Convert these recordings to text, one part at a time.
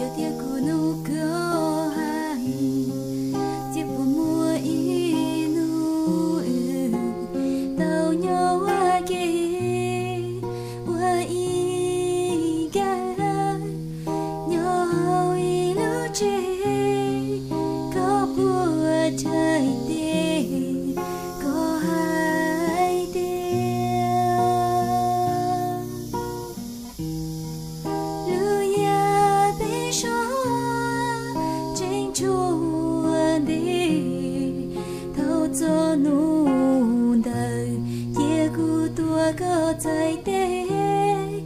Yog tias kuv nug koj hais, ces puas muaj ib hnub wb tau nyob ua ke ua ib nkawm nyob hauv ib lub tsev, koj puas txhais tes koj hais tias lub yam peb sib tseem tshuav ntev, thaum txog hnub ntawd cia kuv tuav koj txhais tes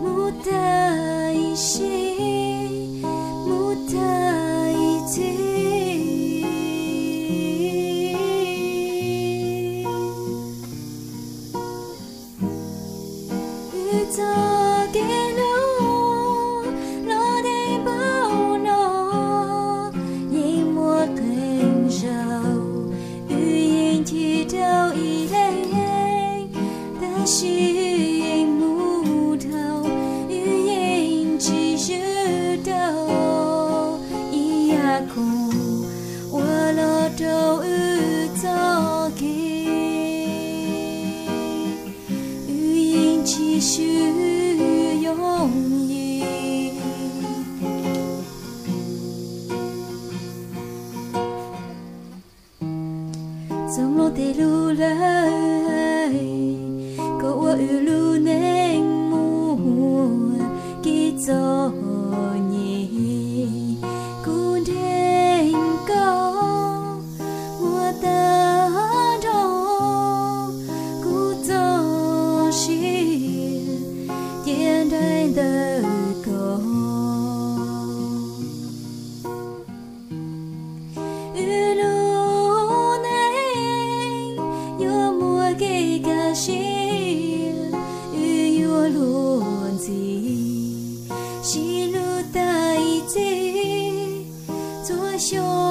mus tag sim, mus tag txhis. Wb txoj kev hlub los deb npaum no, yeej muaj qee zaug wb yeej chim rau ib leeg, tab sis yeej mus dhau, wb yeej tsis swb rau ib yam khoom uas los rau wb txoj kev, wb yeej tsis swb yooj yim. Txoj hmoov tej lub lawm, koj ua wb lub neej muaj kev txom nyem, kuv nrog koj ua tag nrho kuv txoj sia, cia nraim ntawm koj. Wb lub neej yuav muaj kev kaj siab, wb yuav luag ntxhi sib hlub tag ib txhis. Txhua xyoo